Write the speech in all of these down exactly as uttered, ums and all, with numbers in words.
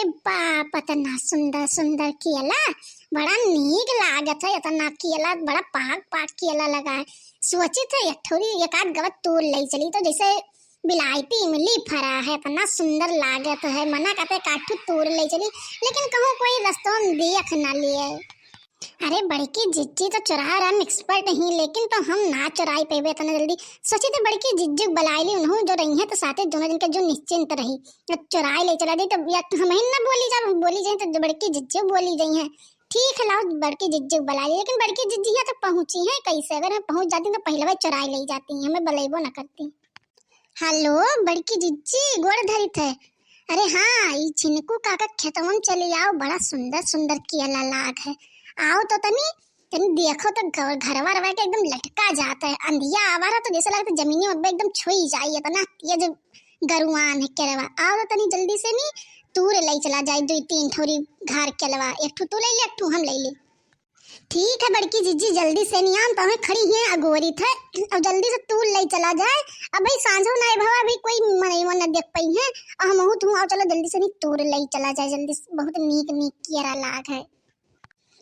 बाप, इतना सुंदर सुंदर केला, बड़ा नीक लागत है। इतना केला, बड़ा पाक पाक केला लगा है। सोचित है एक ठोरी एक आध गवा तूर लइ चली, तो जैसे बिलायती इमली फरा है, इतना सुंदर लागत है। मना करते काठू तूर लइ चली, लेकिन कहूँ कोई रस्तों में देख ना लिए। अरे बड़की जिज्जी तो चुराए रहा में expert ही, लेकिन तो हम ना चुराई पेबे इतना जल्दी। सोची तो बड़की जिज्जी को बुलाई ली, उन्हों जो रही है तो साथे दोनों जन के जो निश्चिंत रही। अब चुराई लइ चला जाई तो या तो हम ही ना बोली जा, बोली जाई तो बड़की जिज्जी बोली जाई है। ठीक है, लाओ बड़की जिज्जी को बुलाई ली, लेकिन बड़की जिज्जी यहाँ तक पहुँची है कैसे? अगर हम पहुँच जाती तो पहले वह चुराई लइ जाती, हमें बुलाइबो ना करती। हेलो बड़की जिज्जी, गोड़ धरित है। अरे हाँ, ई झिनकू काका खेतवन चली आओ, बड़ा सुंदर सुंदर केला लाग है। आओ तो तनी, तनी देखो तो घर, घरवा रवा के एकदम लटका जात है। अंधिया आवा रहा तो जैसे लगता जमीनी में एकदम छुई जाई, इतना तेज गरुआन है केरवा। आओ तो तनी जल्दी से नी तूर लइ चला जाए, दुई तीन ठोरी घर केलवा, एक ठो तू लइ ले, एक ठो हम लइ ले। ठीक है बड़की जिज्जी, जल्दी से नियाम तो हमें खड़ी हैं अगोरी थे, और जल्दी से तूर लइ चला जाए। अब भाई सांझो ना भवा, अभी कोई मनई मन देख पाई है, और हम हूँ तुम आओ, चलो जल्दी से नी तूर लइ चला जाए, जल्दी से। बहुत नीक नीक केरा लाग है।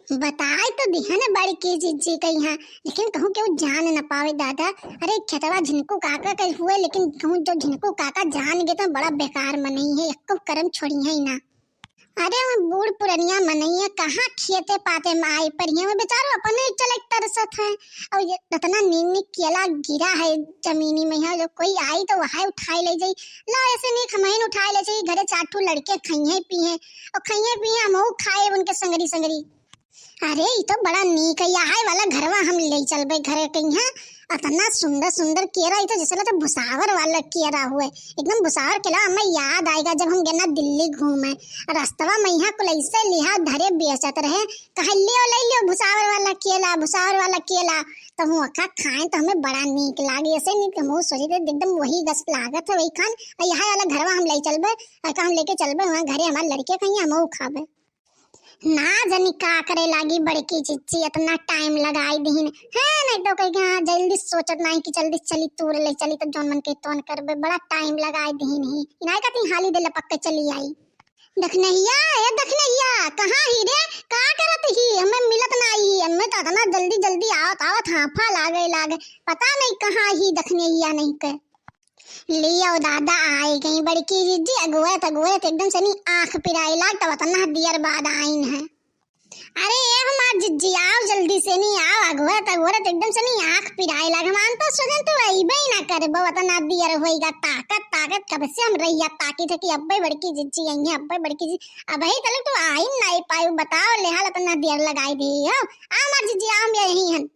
बताए तो दिहन बड़की जिज्जी के यहाँ, लेकिन कहूँ केहू जान न पावे दादा। अरे खेतवा झिनकू काका के हुए, लेकिन कहूँ जो झिनकू काका जान गए तो बड़ा बेकार मनई है, एको करम छोड़ी है ही ना। अरे वो बूढ़ पुरनिया मनई है, कहाँ खेते पाते में आई पर है, वो बेचारो अपने चले तरसत है। और ये इतना नीक नीक केला गिरा है जमीनी में, है जो कोई आई तो वह उठाए लइ जाई। ला ऐसे नीक हमहिन उठाए लइ जाई, घरे चार ठो लड़के खइहे पीहे और खइहे पीहे हमहू खाए उनके संगरी संगरी। अरे ई तो बड़ा नीक है, यहाँ वाला घरवा हम लइ चलबे घरे कहिया। इतना सुंदर सुंदर केरा, ई तो जैसे लगता भुसावर वाला केरा हुए, एकदम भुसावर केला। हमें याद आएगा जब हम गेना दिल्ली घूमे, रस्तवा में यहाँ कुल ऐसे लिहा धरे बेचत रहे, कहे लियो लइ लियो भुसावर वाला केला, भुसावर वाला केला। तो हम अखा खाए तो हमें बड़ा नीक लागे, ऐसे नीक हम सोचे थे एकदम वही गस लागत है वही खान। और यहाँ वाला घरवा हम लइ चलबे, और का हम लेके चलबे वहाँ घरे हमारे लड़के कहिया हमहू खाबे। ना जानी का करे लागी बड़की जिज्जी, इतना टाइम लगाई दीन है। नहीं तो कह के हाँ जल्दी सोचत नहीं कि जल्दी चली तूर लइ चली तो जौन मन के तौन करबे, बड़ा टाइम लगाई दीन ही। इनाय का ती हाली दे लपक के चली आई। दखनैया, ए दखनैया, कहाँ ही रे? का करत ही? हमें मिलत ना ही। हमें तो इतना जल्दी जल्दी आवत आवत हाफा लागे लागे, पता नहीं कहाँ ही दखनैया नहीं के। लियो दादा, आई गई बड़की जिज्जी, अगुवत अगुवत एकदम से नी आँख पिराई लाग, तब इतना दियर बाद आइन है। अरे ए हमार जिज्जी, आओ जल्दी से नी आओ, अगुवत अगुवत एकदम से नी आँख पिराई लाग। हम तो सोचन तू अइबे ही ना करबो, इतना दियर होइगा, ताकत ताकत कब से हम रहिया ताकी थे कि अब्बे बड़की जिज्जी आई है, अब्बे बड़की जिज्जी, अबही तलक तू आइन नाई पाई, बताओ ले हाल इतना दियर लगाई दी हो। आओ हमार जिज्जी, आओ हम यही हन।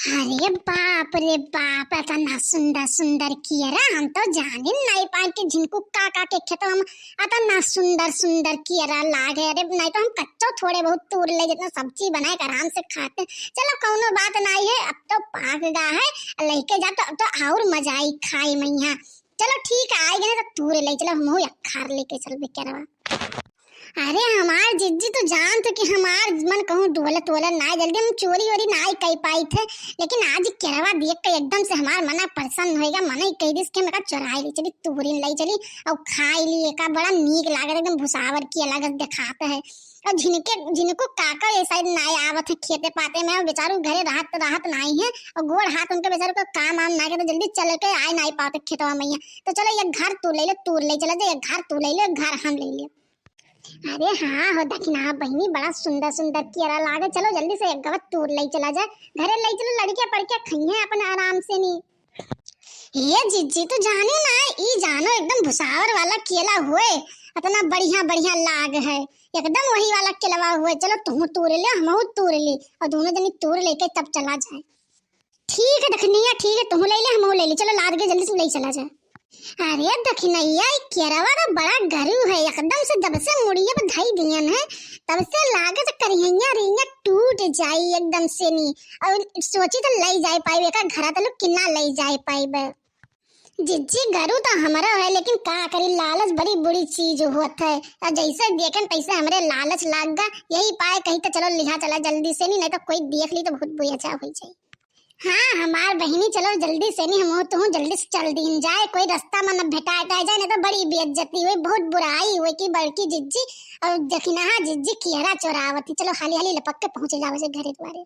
अरे बाप रे बाप, इतना सुंदर सुंदर कियरा, हम तो जानिन नाई पाए कि झिनकू काका के खेतवा में इतना सुंदर सुंदर कियरा लागे। अरे नहीं तो हम कच्चो थोड़े बहुत तूर ले, जितना सब्जी बनाए के आराम से खाते। चलो कौनो बात नाई है, अब तो पाक गा है, लेके जा तो, अब तो और मजा आई खाए में यहाँ। चलो ठीक है, आए गए तो तूर ले चलो, हम एक खार लेके चलबे केरवा। अरे हमार जिज्जी तो जानत कि हमार मन कहूँ डोलत वोलत ना, जल्दी हम चोरी वोरी ना कई पाई थे, लेकिन आज केरवा देख के एकदम से हमार मना प्रसन्न होएगा। मना ही कह दिस कि हम एका चोराई ले चली, तूरिन ले चली और खाई ली एका, बड़ा नीक लागत, एकदम भुसावर की अलग देखात है। और झिनके, झिनको काका ये साइड ना आवत है खेते पाते में, और बेचारू घरे रहत, रहत नाई है और गोड़ हाथ उनके बेचारू का काम आम ना के, तो जल्दी चल के आए नाई पावत खेतवा में। तो चलो एक घर तू ले ले, तू ले चला जा, एक घर तू ले ले, एक घर हम ले ले। अरे हाँ हो दखिना बहिनी, बड़ा सुंदर सुंदर केरा लागे। चलो जल्दी से एक गवा तूर लई चला जाए, घरे लई चलो, लड़किया पड़किया खइहे अपन आराम से नी। हे जिज्जी, तू जानू ना, ई जानो एकदम भुसावर वाला केला हुए, इतना बढ़िया बढ़िया लाग है, एकदम वही वाला केलवा हुए। चलो तू तूर ले, हमहू तूर ली, और दोनों जनी तूर लेके तब चला जाए। ठीक है दखिनैया, ठीक है, तुहू ले ले, हमहू ले ले, चलो लाद के जल्दी से ले चला जाए। अरे दखिनैया, ई केरवा तो बड़ा गरू है, एकदम से जब से मुड़िया पे धई दियन है, तब से लागत करिहैया रिंगा टूट जाई एकदम से नी। और सोची तो ले जाए पाई, एका घरा तलक किन्ना ले जाए पाई बे। जिज्जी, गरू तो हमरो है, लेकिन का करी, लालच बड़ी बुरी चीज होत है। और जैसे देखन तैसे हमरे लालच लाग गा, यही पाए कही तो चलो लिहा चला जल्दी से नी, नहीं तो कोई देख ली तो बहुत बुरा चा हो जाई। हाँ, हमार बहिनी, चलो जल्दी से नी, हम तो हूँ जल्दी से चल दीन जाए, कोई रस्ता में न भेटाए टाए जाए, नहीं तो बड़ी बेइज्जती हुई, बहुत बुराई हुई कि बड़की जिज्जी और दखिनहा जिज्जी कियरा चोरावती। चलो हाली हाली लपक के पहुँचे जाओ जे घरे द्वारे।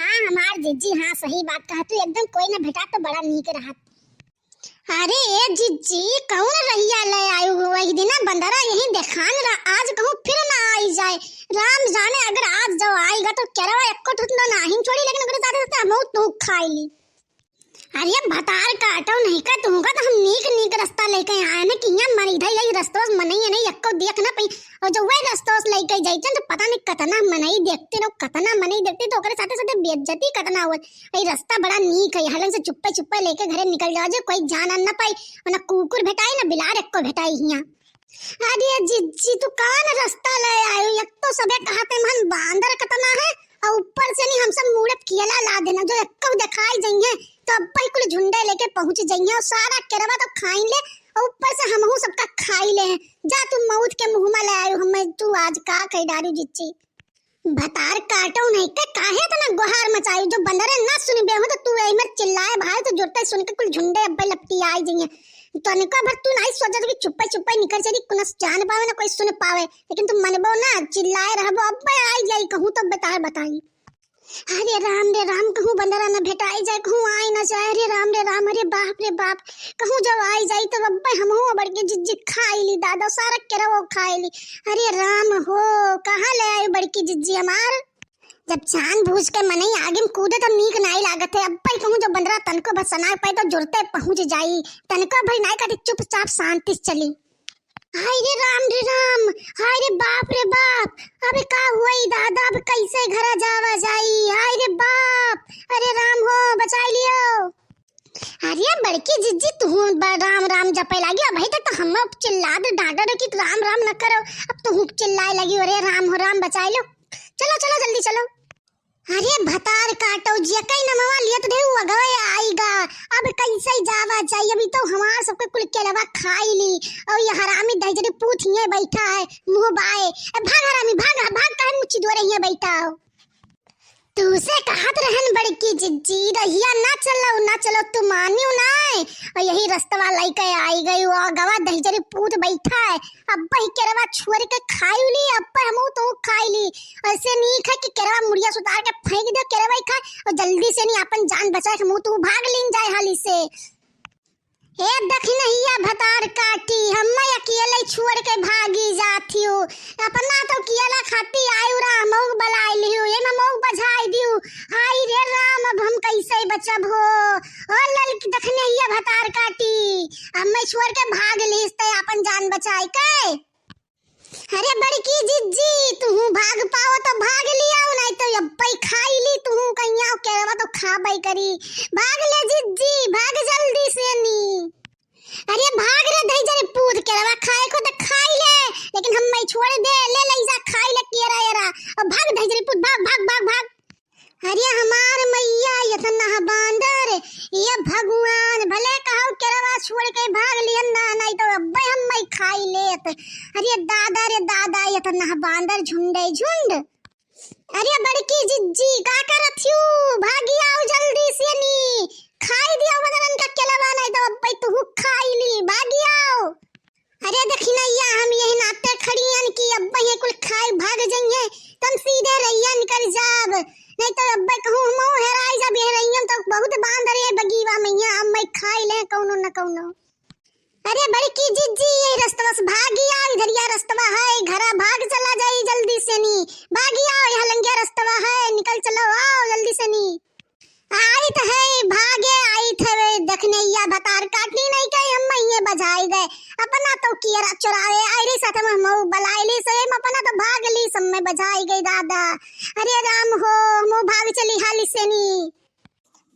हाँ, हमार जिज्जी, हाँ, सही बात कहा तू, एकदम कोई न भेटा तो बड़ा नीक रहत। अरे ए जिज्जी, कौन रहिया ले आयु हो? एक दिना बंदरा यहीं देखान रहा, आज कहूँ फिर ना आई जाए। राम जाने अगर आज जो आईगा तो केरवा एक्को ठुटनो नाहीं छोड़ी, लेकिन ओकरे साथे साथे हमहू तू खाई ली। अरे भतार काटो नहीं का, तुहूँ का तो हम नीक नीक रस्ता लेके आए ना कि यहाँ मन इधर यही रस्तों से मनई है नहीं, एक्को देख ना पाई। और जो वही रस्तों से लेके जाइते तो पता नहीं कतना मनई देखते रहो, कतना मनई देखते तो ओकरे साथे साथे बेइज्जती कतना हुआ। ई रस्ता बड़ा नीक है, हलन से चुप्पे चुप्पे लेके घरे निकल जाओ, जो कोई जान न पाई, ना कुकुर भेटाई ना बिलार एक्को भेटाई हियाँ। अरे जिज्जी, तू कान रस्ता ले आयो, एक तो सबे कहते मन बांदर कतना है, और ऊपर से नहीं हम सब मूड़त कियला ला देना, जो एक्को दिखाई जाइए तो अब ही कुल झुंडे लेके पहुंच जाइए और सारा केरवा तो खाई ले, और ऊपर से हमहू सबका खाई ले। जा तू मौत के मुँह में ले आयो हमें, तू आज का कह डारू जिज्जी। भतार काटो नहीं के, काहे इतना गुहार मचाई? जो बंदरे ना सुनबे हो तो तू एमे चिल्लाए भाई, तो जुरते सुन के कुल झुंडे अब्बे लपटी आई जइए। तनिको भर तू नहीं सोचत कि चुप्पे चुप्पे निकल चली, कुनस जान पावे ना कोई सुन पावे, लेकिन तू मनबो ना, चिल्लाए रहबो, अब्बे आई जाई कहूँ तो बताए बताई। अरे राम रे राम, कहूँ बंदरा न भेटाई जाए, कहूँ आई ना जाए। अरे राम रे राम, अरे बाप रे बाप, कहूँ जब आई जाई तब अब्बे हमहू बड़की जिज्जी खाई ली दादा, सारा केरवो खाई ली। अरे राम हो, कहाँ ले आई बड़की जिज्जी हमार? जब जानबूझ के मनई आगे में कूदे तो नीक नाई लागत है। अब्बे कहूँ जब बंदरा तनको भर सनाग पाए तो जुरते पहुँच जाई, तनको भर नाई कहती चुपचाप शांति से चली। हाय रे राम रे राम, हाय रे बाप रे बाप, अबे का हुई दादा, अब कैसे घरा जावा जाई? हाय रे बाप, अरे राम हो, बचाई लियो। अरे बड़की जिज्जी, तू ब-, राम राम जपे लागी, अबही तक तो हम चिल्लात डांटत रहे कि राम राम न करो, अब तू चिल्लाए लगी, अरे राम हो राम, बचाई लो, चलो चलो जल्दी चलो। अरे भतार काटो, जेकई नमवा लियत रहे उ अगवे आईगा। अब कैसे जावा जाई? अभी तो हमार सबके कुल केलवा खाई ली। और ये हरामी दहिजरी पूत हिये बैठा है, मुँह बाए। ए, भाग हरामी, भाग, भाग, काहे मुच्ची दुआरे हिये बैठा हो? तू से कहत रहन बड़की जिज्जी, रहिया ना चलो, ना चलो, तू मानियो ना। और यही रस्तवा लइके आई गई, वो अगवा दहिजरी पूत बैठा है। अब्बे ही केरवा छुअर के खाई ली, अब्बे हमहू तो खाई ली। ऐसे नीक है कि केरवा मुड़िया सुतार के फेंक दे, केरवा ही खाए और जल्दी से नहीं अपन जान बचाए, हमहू तो भाग लीन जाए हाली से। ए दखिनहिया भतार काटी, हम्मे अकेले छोड़ के भागी जात हियो। अपना तो कियला खाती आयु रहा, मऊक बलाई लियो, ये में मऊक बझाई दियो। आई रे राम, अब हम कैसे बचब हो? ओ ललकी दखिनहिया भतार काटी, हम्मे छोड़ के भाग लीस ते अपन जान बचाई के। अरे बड़की जिज्जी, तुहू भाग पाओ तो भाग लियाओ, नहीं तो अब्बे खाई ली तुहू कहिया केरवा तो खाबे करी। भाग ले जिज्जी, भाग जल्दी से नी। अरे भाग रे दहिजरी पूत, केरवा खाए को तो खाई ले, लेकिन हम्मे छोड़ दे, ले ले जा खाई ले केरा एरा। और भाग दहिजरी पूत, भाग, भाग, भाग, भाग। अरे हमार मइया, एतना बांदर, ये भगवान, भले कहौ केरवा छोड़ के भाग लिहन ना, नहीं तो अब्बे हम्मे खाई लेत। अरे दादा रे दादा, एतना बांदर झुंडे झुंड। अरे बड़की जिज्जी, का करत हियो? भागी आओ जल्दी से नी, खाई दियो बंदरन का केलवा, नहीं तो अब्बे तुहू खाई ली, भागी आओ। अरे दखिनहिया, हम यही नाते खड़ी हन कि अब्बे ये कुल खाए भाग जइहे, तम सीधे रहिया निकल जाब, नहीं तो अब्बे कहूँ हम हेराई जाब, ये रहियन तो बहुत बांदर है बगीवा मइया, अब मैं खाई ले कौनो न कौनो। अरे बड़की जिज्जी, ये रस्तवा से भागी आ, इधरिया रस्तवा है, घरा भाग चला जाई जल्दी से नी, भागी आओ, यहाँ लंगिया रस्तवा है, निकल चलो, आओ जल्दी से नी। आइत है, भागे आइत है, वे दखिनहिया भतार काटी नहीं कही, हम मइये बझाई गए। अपना तो कियरा चुरावे, आई रे साथ में मऊ बलाई ली, सो हम अपना तो भाग ली, सब में बझाई गई दादा। अरे राम हो, मऊ भाग चली हाली से नी।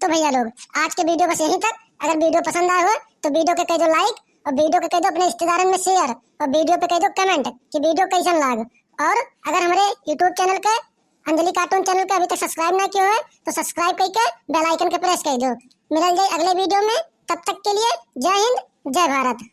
तो भइया लोग, आज के video बस यहीं तक। अगर video पसंद आए हो तो video के कह दो like और video के कह दो अपने रिश्तेदारन में share और video पे कह दो comment कि video कैसन लाग। और अगर हमारे YouTube channel के अंजलि cartoon channel के अभी तक subscribe ना किए हो तो subscribe करके bell icon के press कर दो। मिलल जाए अगले video में, तब तक के लिए जय हिंद, जय भारत।